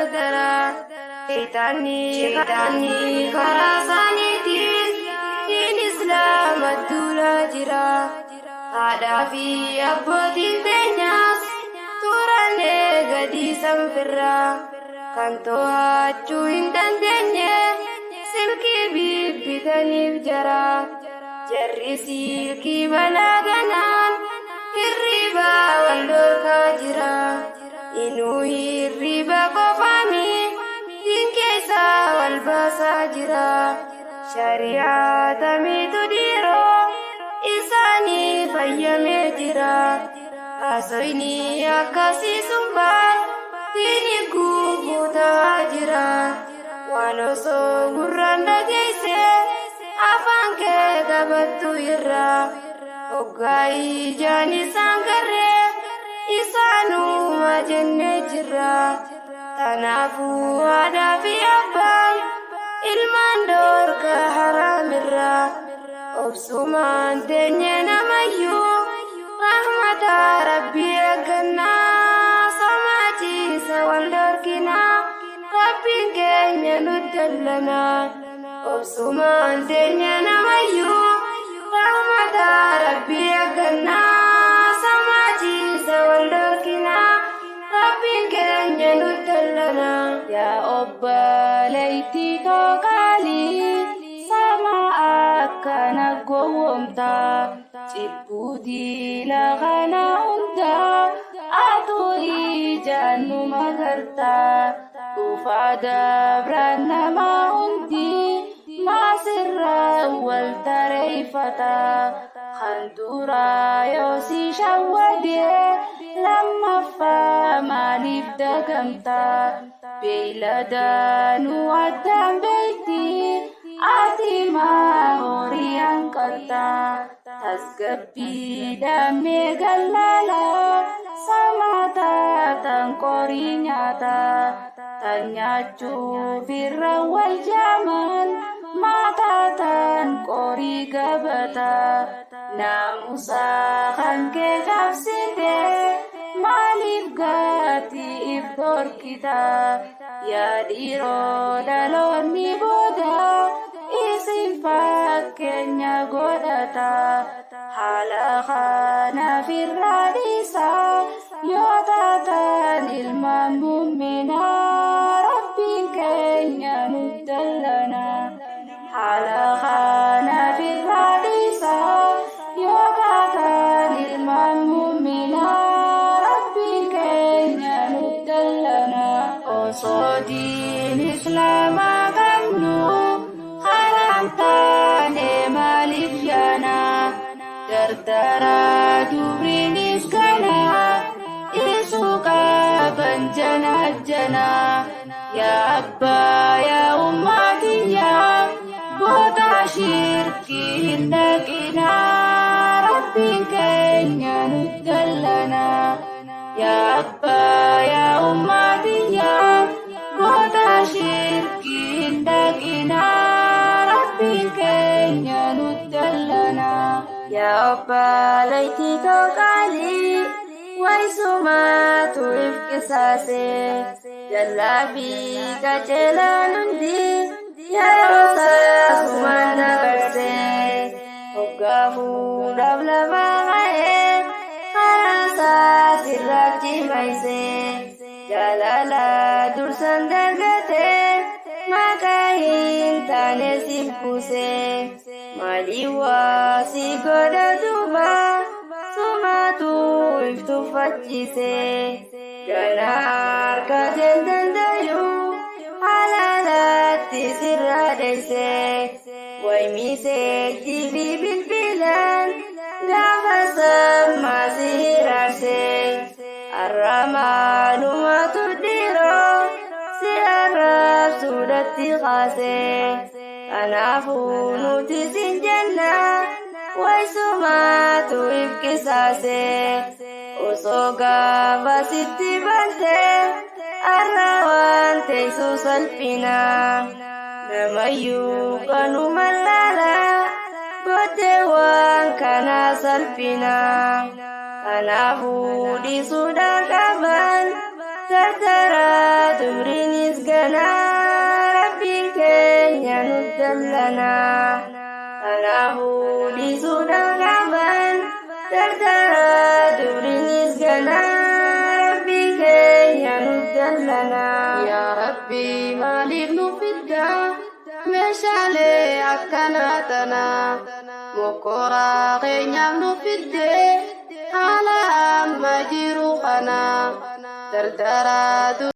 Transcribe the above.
dardara. Shayxaanni karaa isaaniitiin diin Islaama duulaa jira. Haadhaa fi abbootiin teenyaas turanee gadi sanfirraa. Kan to'achuu hin dandeenye silkii bibbitaniif jara. Jarri silkii balaa ganaan hirriba wal dhorkaa jira. Inuu hirriba qofaami diin keessaa wal baasaa jira. Shari'aa tamiitu dhiiroo isaanii fayyamee jira. Haasoyni akkasii sun baal diini guufuu ta'aa jira. Waan osoo gurraan dhageesse afaan kee qabattu irra. Hoggaa ijaan isaan garree isaanuma jennee jirra. Kanaafuu haadhaa fi abbaan ilmaan dhorka haraamirra. Obsumaan teenye namayyuu rahmata Rabbii eeggannaa. Samaachiisa wal dhorkinaa Rabbiin keenya nu dallanaa. Obsumaan teenye namayyuu rahmata Rabbii eeggannaa. Samaachiisa wal dhorkinaa Rabbiin keenya nu dallanaa. Yaa obboleettii too qaalii sama akkana gowwoomtaa cibbuu diina kana hundaa atuu ijaan nu magartaa dhufaa dabraan nama hundi maasirraa wal tareeffata kan duraa yoo si shawwadee lammaffaa maaliif dagamtaa beeylada nu addaan beekti ati maa horii hanqattaa tasgabbiidhaan meegallala sama taatan qorii nyaata tan nyaachuuf irra wal jaaman maataatan qorii gabata naamusaa kan kee cabsite maaliif gaatii if dhorkita yaa dhiiroo dhaloonni booda isin fakkeenya godhata haala kanaaf irraa dhiisaa yoo taatan ilmaan muumminaa Rabbiin keenya nu dallana haala kanaaf irraa dhiisaa yoo taatan ilmaan muumminaa Rabbiin keenya nu dallana. Osoo diin Islaamaa qabnu haram taane maaliif yaana dardaraa dubriinis kana dhiisuu qaban jana jana. Yaa abbaa yaa ummaatiyyaa boota shirkii hin dhaqinaa Rabbiin keenya nu dallana. Yaa abbaa yaa ummaatiyyaa boota shirkii hin dhaqinaa Rabbiin keenya nu dallana. Yaa obboleettii too qaalii waisumaatu if qisaase jallaa fi qajeelaan hundi yeroo saasumaan dabarse. Hoggaa fuudhaaf lafa ka'ee karaa isaa sirraatti mayse. Jaalala dursan dargate maqaa hin taane siif buuse. Maalii waa si godha duuba sumaatu if tuffachiise. Ganaa harkateen dandayu halaalatti sirraa dheeyse. Waymiseetti fi bilbilaan gaafa sammaa si hiraarse. Arramaalumatu dhiiroo si arrabsuudhatti kaase. Kanaafuu nuti sin jenna waisumaatu if qisaase. Osoo gaafa sitti bante arra waan teessu salphina. Namayyuu kanuma laala booddee waan kana salphina. Kanaafuu dhiisuudhaan qaban dardaraa dubriinis Kanaafuu dhiisuudhaan qaban dardara dubriinis ganaa rabbi keenya nuuf jallanaa. Yaa Rabbi maaliif nu fidda meeshaalee akkanaa tana mokkoraa keenyaaf nu fidde haala amma jiru kana dardara.